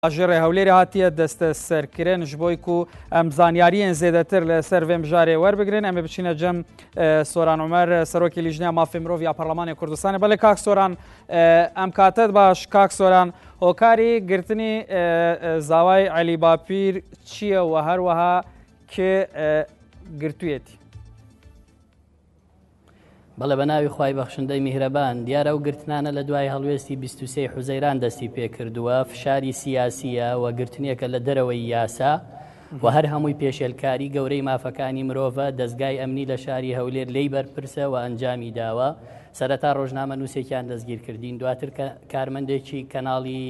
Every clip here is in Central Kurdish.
باژێڕێ هەولێرێ هاتیە دەستەسەرکرن ژ بۆی کو ئەم زانیاریێن زێدەتر لە سەر ڤێ مژارێ وەربگرن ئەمێ بچینە جەم سۆران عومەر سەرۆکی لیژنەیا مافێ مرۆڤ یا پەرلەمانێ کوردستانێ بەڵێ کاک سۆران ئەم کاتەت باش کاک سۆران هۆکاری گرتنی زاوای عەلی باپیر چییە و هەروەها کێ گرتوویەتی؟ بەڵێ بە ناوی خوای بەخشندەی میهرەبان، دیارە ئەو گرتنانە لە دوای هەڵوێستی 23 حوزەیران دەستی پێکردووە، فشاری سیاسییە و گرتنێکە لە دەرەوەی یاسا و هەر هەمووی پێشێلکاری گەورەی مافەکانی مرۆڤە، دەزگای ئەمنی لە شاری هەولێر لێی بەرپرسە و ئەنجامی داوە. سەرەتا ڕۆژنامەنووسێکیان دەستگیر کردین، دواتر کارمەندێکی کەناڵی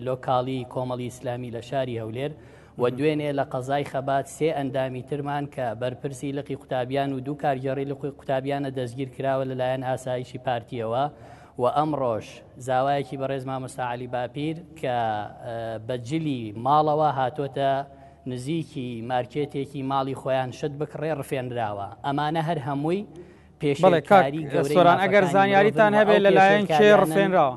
لۆکاڵی کۆمەڵی ئیسلامی لە شاری هەولێر و دوێنێ لە قەزای خەبات سێ ئەندامی ترمان کە بەرپرسی لقی قوتابیان و دوو کارگێڕی لقی قوتابیانە دەستگیر کراوە لەلایەن ئاسایشی پارتیەوە و ئەمڕۆش زاوایەکی بەڕێز مامۆستا عەلی باپیر کە بە جلی ماڵەوە هاتۆتە نزیکی مارکێتێکی ماڵی خۆیان شت بکڕێ ڕفێنراوە ئەمانە هەر هەمووی پێشێلکاری گەورەی سۆران ئەگەر مافەکانی زانیاریتان مرۆڤن و هەبێ ئەو لەلایەن کێ پێشێلکاریانەن ڕفێنراوە؟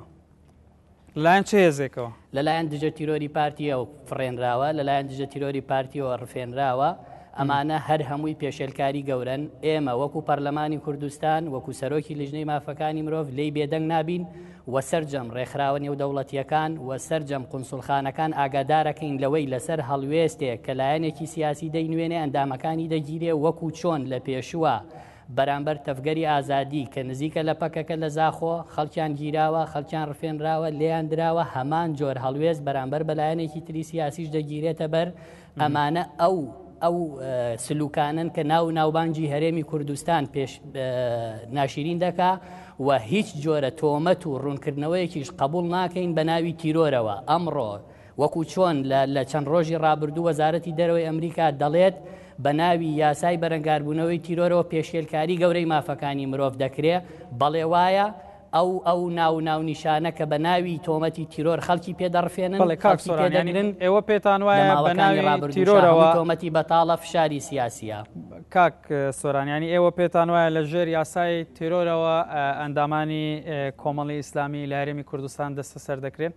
لەلایەن چ هێزێکەوە؟ لەلایەن دژە تیرۆری پارتیەوە فڕێنراوە، لەلایەن دژە تیرۆری پارتیەوە ڕفێنراوە، ئەمانە هەر هەمووی پێشێلکاری گەورەن، ئێمە وەکو پەرلەمانی کوردستان، وەکو سەرۆکی لیژنەی مافەکانی مرۆڤ لێی بێدەنگ نابین و سەرجەم ڕێکخراوە نێودەوڵەتیەکان و سەرجەم قونسوڵخانەکان ئاگادارەکەین لەوەی لەسەر هەڵوێستێک کە لایەنێکی سیاسی دەینوێنێ ئەندامەکانی دەگیرێ وەکو چۆن لە پێشووە بەرامبەر تەڤگەری ئازادی کە نزیکە لە پەکەکە لە زاخۆ، خەڵکیان گیراوە، خەڵکیان ڕفێنراوە، لێیان دراوە، هەمان جۆر هەڵوێست بەرامبەر بە لایەنێکی تری سیاسیش دەگیرێتە بەر، ئەمانە ئەو ئەو سلوکانەن کە ناو و ناوبانگی هەرێمی کوردستان پێش ناشیرین دەکا و هیچ جۆرە تۆمەت و ڕوونکردنەوەیەکیش قبوڵ ناکەین بە ناوی تیرۆرەوە. ئەمڕۆ وەکو چۆن لە لە چەند ڕۆژی ڕابردوو وەزارەتی دەرەوەی ئەمریکا دەڵێت بە ناوی یاسای بەرەنگاربوونەوەی تیرۆرەوە پێشێلکاری گەورەی مافەکانی مرۆڤ دەکرێ، بەڵێ وایە، ئەو ئەو ناو و ناونیشانە کە بە ناوی تۆمەتی تیرۆر خەڵکی پێ دەڕفێنن، بەڵێ کاک خەڵکی پێ سۆران یانی دەگرن، ئێوە پێتان لە وایە بە ماوەکانی ناوی ڕابردووشا تیرۆرەوە هەمووی تۆمەتی بەتاڵە، فشاری سیاسییە. کاک سۆران یانی ئێوە پێتان وایە لە ژێر یاسای تیرۆرەوە ئەندامانی کۆمەڵی ئیسلامی لە هەرێمی کوردستان دەستەسەر دەکرێن؟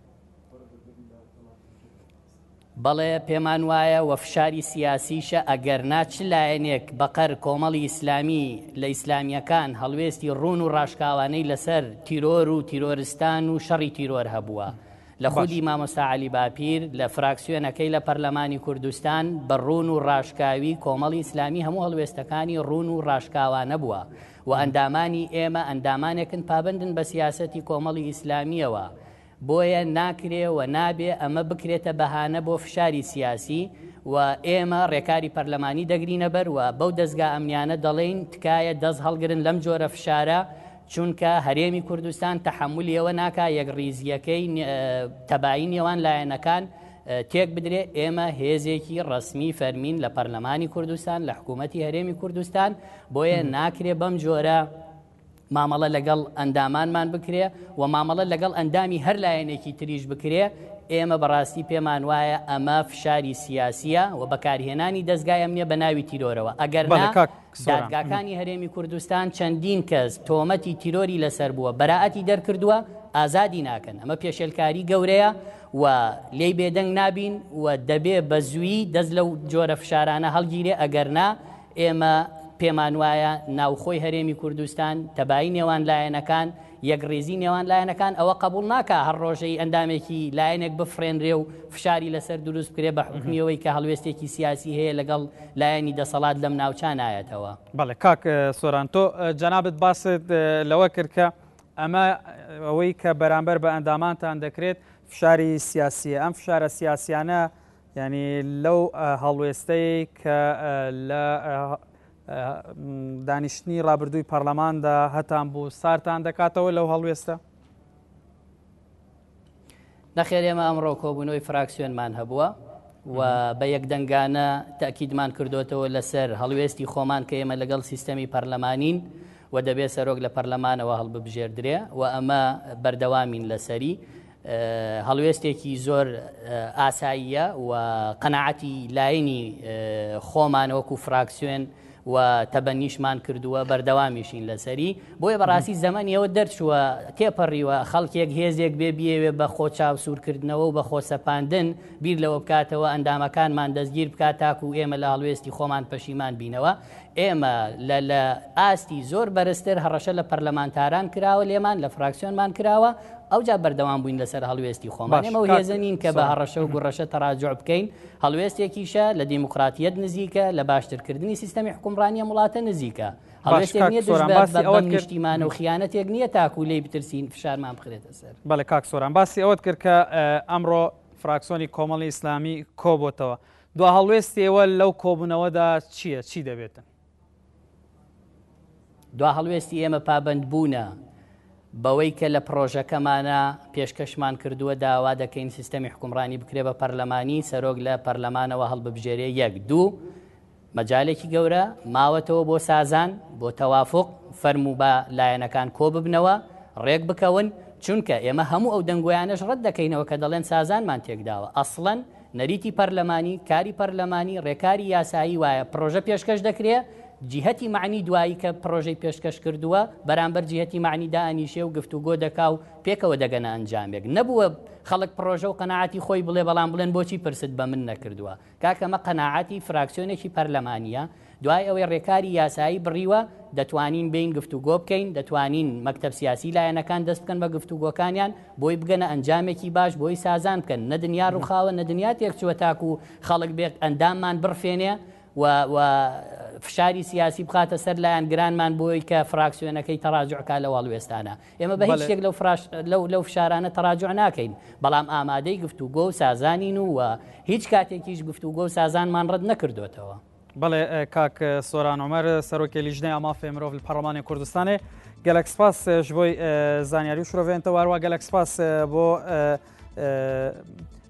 بەڵێ پێمان وایە وە فشاری سیاسیشە ئەگەرنا چ لایەنێک بەقەر کۆمەڵی ئیسلامی لە ئیسلامیەکان هەڵوێستی ڕوون و ڕاشکاوانەی لەسەر تیرۆر و تیرۆرستان و شەڕی تیرۆر هەبووە لە خودی مامۆستا عەلی باپیر لە فراکسیۆنەکەی لە پەرلەمانی کوردستان بە ڕوون و ڕاشکاوی کۆمەڵی ئیسلامی هەموو هەڵوێستەکانی ڕوون و ڕاشکاوانە بووە و ئەندامانی ئێمە ئەندامانێکن پابەندن بە سیاسەتی کۆمەڵی ئیسلامیەوە بۆیە ناکرێ و نابێ ئەمە بکرێتە بەهانە بۆ فشاری سیاسی و ئێمە ڕێکاری پەرلەمانی دەگرینە بەر و بەو دەزگا ئەمنیانە دەڵێین تکایە دەست هەڵگرن لەم جۆرە فشارە چونکە هەرێمی کوردستان تەحەمولی ئەوە ناکا یەکڕیزییەکەی تەبایی نێوان لایەنەکان تێک بدرێ ئێمە هێزێکی ڕەسمی فەرمین لە پەرلەمانی کوردستان لە حکوومەتی هەرێمی کوردستان بۆیە ناکرێ بەم جۆرە مامەڵە لەگەڵ ئەندامانمان بکرێ و مامەڵە لەگەڵ ئەندامی هەر لایەنێکی تریش بکرێ، ئێمە بەڕاستی پێمان وایە ئەمە فشاری سیاسییە و بەکارهێنانی دەزگای ئەمنییە بە ناوی تیرۆرەوە، ئەگەر نا دادگاکانی هەرێمی کوردستان چەندین کەس تۆمەتی تیرۆری لەسەر بووە بەرائەتی دەرکردووە ئازادی ناکەن، ئەمە پێشێلکاری گەورەیە و لێی بێدەنگ نابین و دەبێ بە زوویی دەست لەو جۆرە فشارانە هەڵگیرێ ئەگەر نا ئێمە پێمانوایە ناوخۆی هەرێمی کوردستان، تەبایی نێوان لایەنەکان، یەکڕیزی نێوان لایەنەکان ئەوە قەبوڵ ناکا هەر ڕۆژەی ئەندامێکی لایەنێک بفڕێنرێ و فشاری لەسەر دروست بکرێ بە حوکمی ئەوەی کە هەڵوێستێکی سیاسی هەیە لەگەڵ لایەنی دەسەڵات لەم ناوچە نایەتەوە. بەڵێ کاک سۆران تۆ جەنابت باست لەوە کرد کە ئەمە ئەوەی کە بەرامبەر بە ئەندامانتان دەکرێت فشاری سیاسیە ئەم فشارە سیاسیانە یانی لەو هەڵوێستەی کە لە دانیشتنی ڕابردووی پەرلەماندا هەتان بوو سارتان دەکاتەوە لەو هەڵوێستە؟ نەخێر ئێمە ئەمڕۆ کۆبوونەوەی فراکسیۆنمان هەبووە و بە یەکدەنگانە تەکیدمان کردوتەوە لەسەر هەڵوێستی خۆمان کە ئێمە لەگەڵ سیستەمی پەرلەمانین و دەبێت سەرۆک لە پەرلەمانەوە هەڵببژێردرێ و ئەمە بەردەوامین لەسەری هەڵوێستێکی زۆر ئاساییە و قەناعەتی لایەنی خۆمان وەکو فراکسیۆن و تەبەنیشمان کردووە بەردەوامیشین لەسەری بۆیە بەڕاستی زەمەنی ئەوە دەرچووە تێپەڕیوە خەڵکێک هێزێک بێ بیەوێ بە خۆ چاوسوورکردنەوە و بە خۆسەپاندن بیر لەوە بکاتەوە ئەندامەکانمان دەستگیر بکات تاکو ئێمە لە هەڵوێستی خۆمان پەشیمان بینەوە ئێمە لە لە ئاستی زۆر بەرزتر هەڕەشە لە پەرلەمانتاران کراوە لێمان لە فراکسیۆنمان کراوە ئەوجا بەردەوام بووین لەسەر هەڵوێستی خۆمان ئێمە و هێزە نین کە بە هەڕەشە و گوڕەشە تەراجع بکەین هەڵوێستێکیشە لە دیموکراتیەت نزیکە لە باشترکردنی سیستەمی حکومڕانی ئەم وڵاتە نزیکە هەڵوێستێک نییە دژ بە نیشتیمانە و خیانەتێک نییە تاکو لێی بترسین فشارمان بخرێتە سەر. بەڵێ کاک سۆران باسی ئەوەت کرد کە ئەمڕۆ فراکسۆنی کۆمەڵی ئیسلامی کۆبۆتەوە دوا هەڵوێستی ئێوە لەو کۆبوونەوەدا چییە چی دەبێتن؟ دوا هەڵوێستی ئێمە پابەندبوونە بەوەی کە لە پڕۆژەکەمانا پێشکەشمان کردووە داوا دەکەین سیستەمی حکومڕانی بکرێ بە پەرلەمانی، سەرۆک لە پەرلەمانەوە هەڵببژێرێ یەک. دوو، مەجالێکی گەورە ماوەتەوە بۆ سازان، بۆ تەوافوق، فەرموو با لایەنەکان کۆببنەوە، ڕێک بکەون، چونکە ئێمە هەموو ئەو دەنگۆیانەش ڕەت دەکەینەوە کە دەڵێن سازانمان تێکداوە، ئەسڵەن نەریتی پەرلەمانی، کاری پەرلەمانی، ڕێکاری یاسایی وایە پڕۆژە پێشکەش دەکرێ، جیهەتی مەعنی دوایی کە پڕۆژەی پێشکەش کردووە بەرامبەر جیهەتی مەعنی دائەنیشێ و گفتوگۆ دەکا و پێکەوە دەگەنە ئەنجامێک. نەبووە خەڵک پڕۆژە و قەناعەتی خۆی بڵێ بەڵام بڵێن بۆچی پرست بە من نەکردووە. کاکە ئەمە قەناعەتی فراکسیۆنێکی پەرلەمانییە، دوای ئەوەی ڕێکاری یاسایی بڕیوە دەتوانین بێین گفتوگۆ بکەین، دەتوانین مەکتەب سیاسی لایەنەکان دەست بکەن بە گفتوگۆکانیان بۆی بگەنە ئەنجامێکی باش بۆی سازان بکەن. نە دنیا ڕووخاوە نە دنیا تێکچووە تاکوو خەڵک بێت ئەنداممان بڕفێنێ و و فشاری سیاسی بخاتە سەر لایەنگرانمان بۆی کە فراکسیۆنەکەی تەراجع کا لەو هەڵوێستانە. ئێمە بە هیچ شتێک لەو فراش لەو لەو فشارانە تەراجع ناکەین، بەڵام ئامادەی گفتوگۆ و سازانین و و هیچ کاتێکیش گفتوگۆ و سازانمان ڕەت نەکردۆتەوە. بەڵێ کاک سۆران عومەر سەرۆکی لیژنەی مافێ مرۆڤ لە پەڕلەمانی کوردستانێ گەلەک سپاس ji بۆی زانیاری و شرۆڤێنتەوە هەروە گەلەک سپاس بۆ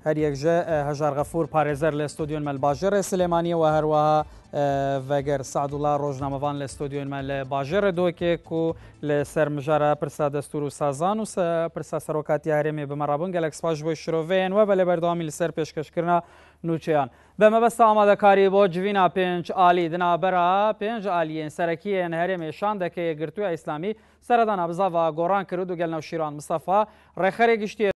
هەریەک ژە هەژار غەفور پارێزەر لە ستۆدیۆن مە لە باژێڕێ سلێمانیەوە هەروەها ڤەگەر سەعدوڵا ڕۆژنامەڤان لە ستۆدیۆن مە لە باژێڕێ دۆکێک و لە سەر مژارە پرسا دەستور و سازان و پرسا سەرۆکاتی هەرێمێ بمەڕابوون گەلەک سپاس ji بۆی شرۆڤەیەن وە بەلێ بەردەوامی لەسەر پێشکەشکردنا نوچەیان بە مەبەستا ئامادەکاری بۆ جڤینا پێنج ئالی دنابەرا پێنج ئالیێن سەرەکیێن هەرێمێ شاندەکە یەکگرتوویا ئیسلامی سەردانا بزاڤا گۆڕان کرد و گەل نەوشیروان مستەفا ڕێکخەرێ گشتیێ.